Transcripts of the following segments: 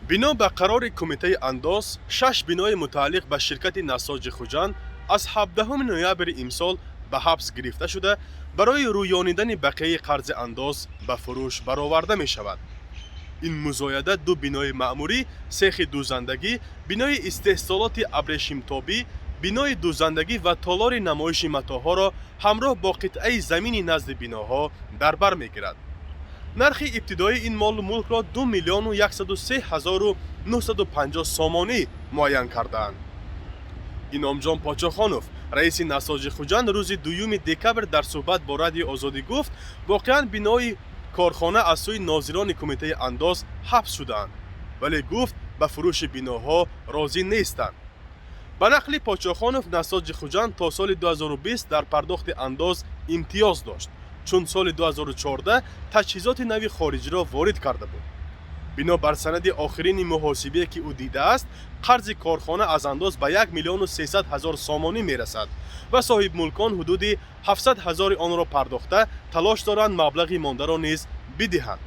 Бино ба қарори Кумитаи андоз, шаш бинои мутааллиқ ба ширкати «Насоҷи Хуҷанд» аз 17 ноябри имсол ба ҳабс гирифта шуда, барои рӯёнидани бақияи қарзи андоз ба фурӯш бароварда мешавад. Ин музояда ду бинои маъмурӣ, сехи дӯзандагӣ, бинои истеҳсолоти абрешимтобӣ, бинои дӯзандагӣ ва толори намоиши матоъҳоро ҳамроҳ бо қитъаи замини назди биноҳо дар бар мегирад. Нархи ибтидоии ин молу мулкро 2 миллиону 103 ҳазору 950 сомонӣ муайян кардаанд. Иномҷон Почохонов, раиси «Насоҷи Хуҷанд», рӯзи 2 декабр дар суҳбат бо Радиои Озодӣ гуфт, воқеан бинои корхона аз сӯи нозирони Кумитаи андоз ҳабс шудаанд, вале гуфт, ба фурӯши биноҳо розӣ нестанд. Ба нақли Почохонов, «Насоҷи Хуҷанд» то соли 2020 дар пардохти андоз имтиёз дошт, чун соли 2014 таҷҳизоти нави хориҷиро ворид карда буд. Бино бар санади охирини муҳосибие, ки ӯ дидааст, қарзи корхона аз андоз ба 1 миллиону 300 ҳазор сомонӣ мерасад ва соҳибмулкон ҳудуди 700 ҳазори онро пардохта, талош доранд маблағи мондаро низ бидиҳанд.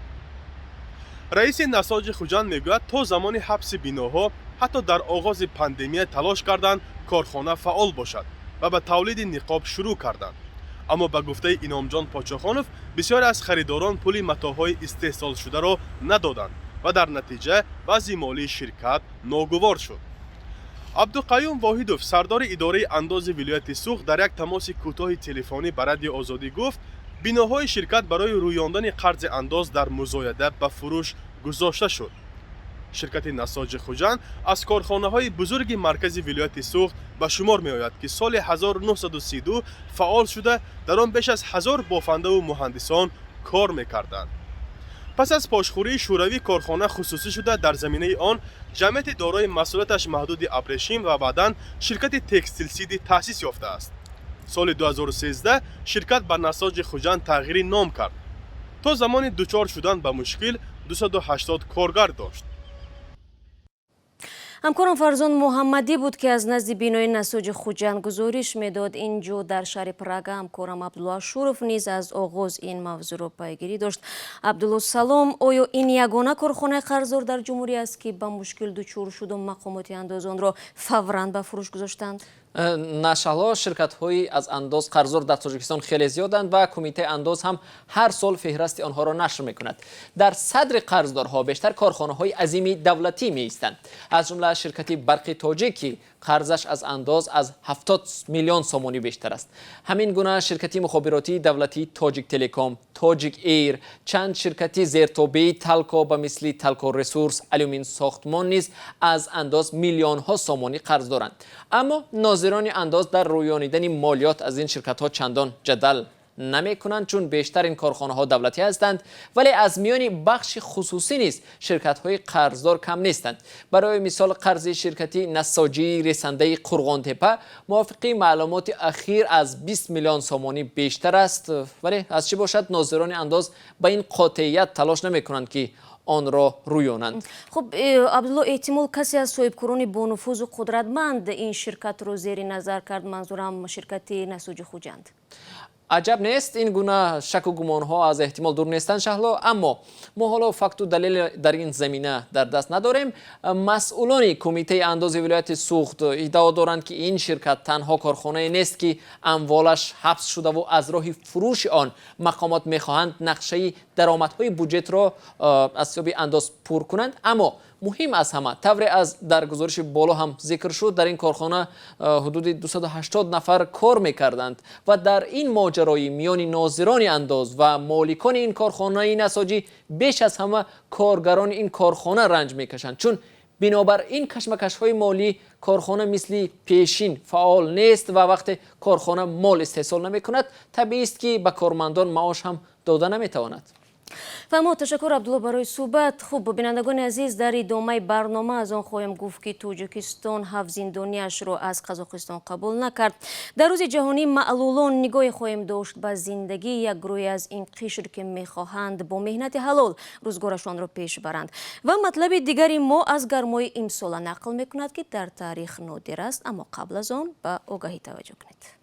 Раиси «Насоҷи Хуҷанд» мегӯяд, то замони ҳабси биноҳо, ҳатто дар оғози пандемия талош карданд корхона фаъол бошад ва ба тавлиди ниқоб шурӯъ карданд. Аммо, ба гуфтаи Иномҷон Почохонов, бисёре аз харидорон пули матоъҳои истеҳсолшударо надоданд ва дар натиҷа вазъи молии ширкат ногувор шуд. Абдуқаюм Воҳидов, сардори идораи андози вилояти Суғд, дар як тамоси кӯтоҳи телефонӣ ба Радиои Озодӣ гуфт, биноҳои ширкат барои рӯёндани қарзи андоз дар музояда ба фурӯш гузошта шуд. Ширкати «Насоҷи Хуҷанд» аз корхонаҳои бузурги маркази вилояти Суғд ба шумор меояд, ки соли 1932 фаъол шуда, дар он беш аз 1000 бофандаву муҳандисон кор мекарданд. Пас аз пошхӯрии Шӯравӣ корхона хусусӣ шуда, дар заминаи он ҷамъияти дорои масъулияташ маҳдуди «Абрешим» ва баъдан ширкати «Текстилсити» таъсис ёфтааст. Соли 2013 ширкат ба «Насоҷи Хуҷанд» тағйири ном кард. То замони дучор шудан ба мушкил 280 коргар дошт. Ҳамкорам Фарзон Муҳаммадӣ буд, ки аз назди бинои «Насоҷи Хуҷанд» гузориш медод. Ин ҷо, дар шаҳри Прага, ҳамкорам Абдулло Ашуров низ аз оғоз ин мавзӯъро пайгирӣ дошт. Абдулло, салом. Оё ин ягона корхонаи қарздор дар ҷумҳурӣ аст, ки ба мушкил дучор шуду мақомоти андоз онро фавран ба фурӯш гузоштанд? На, Шаҳло, ширкатҳои аз андоз қарздор дар Тоҷикистон хеле зиёданд ва Кумитаи андоз ҳам ҳар сол феҳрасти онҳоро нашр мекунад. Дар садри қарздорҳо бештар корхонаҳои азими давлатӣ меистанд, аз ҷумла ширкати «Барқи Тоҷик», ки қарзаш аз андоз аз 70 миллион сомонӣ бештар аст. Ҳамин гуна ширкати мухобиротии давлатии «Тоҷик Телеком», «Тоҷик Эйр», чанд ширкати зертобеи «Талко» ба мисли «Талко Ресурс», «Алюмин Сохтмон» низ аз андоз миллионҳо сомонӣ қарз доранд. Аммо нозирони андоз дар рӯёнидани молиёт аз ин ширкатҳо чандон ҷадал намекунанд, чун бештар ин корхонаҳо давлатӣ ҳастанд. Вале аз миёни бахши хусусӣ низ ширкатҳои қарздор кам нестанд. Барои мисол, қарзи ширкати насоҷии ресандаи Қурғонтепа мувофиқи маълумоти ахир аз 20 миллион сомонӣ бештар аст. Вале аз чӣ бошад, нозирони андоз ба ин қотеият талош намекунанд, ки онро рӯёнанд. Хуб, Абдулло, эҳтимол касе аз соҳибкорони бонуфузу қудратманд ин ширкатро зери назар кард, манзурам ширкати «Насоҷи Хуҷанд». Аҷаб нест, ин гуна шаку гумонҳо аз эҳтимол дур нестанд, Шаҳло. Аммо мо ҳоло факту далел дар ин замина дар даст надорем. Масъулони Кумитаи андози вилояти Суғд иддао доранд, ки ин ширкат танҳо корхонае нест, ки амволаш ҳабс шудаву аз роҳи фурӯши он мақомот мехоҳанд нақшаи даромадҳои буҷетро аз ҳисоби андоз пур кунанд. Аммо муҳим аз ҳама, тавре аз дар гузориши боло ҳам зикр шуд, дар ин корхона ҳудуди 280 нафар кор мекарданд ва дар ин моҷарои миёни нозирони андоз ва моликони ин корхонаи насоҷӣ беш аз ҳама коргарони ин корхона ранҷ мекашанд, чун бинобар ин кашмакашҳои молӣ корхона мисли пешин фаъол нест ва вақте корхона мол истеҳсол намекунад, табиист, ки ба кормандон маош ҳам дода наметавонад. Фаҳмо, ташаккур, Абдулло, барои суҳбат. Хуб, бинандагони азиз, дар идомаи барнома аз он хоҳем гуфт, ки Тоҷикистон ҳафт зиндониашро аз Қазоқистон қабул накард. Дар Рӯзи ҷаҳонии маълулон нигоҳе хоҳем дошт ба зиндагии як гурӯҳе аз ин қишр, ки мехоҳанд бо меҳнати ҳалол рӯзгорашонро пеш баранд. Ва матлаби дигари мо аз гармои имсола нақл мекунад, ки дар таърих нодир аст. Аммо қабл аз он ба огаҳӣ таваҷҷӯҳ кунед.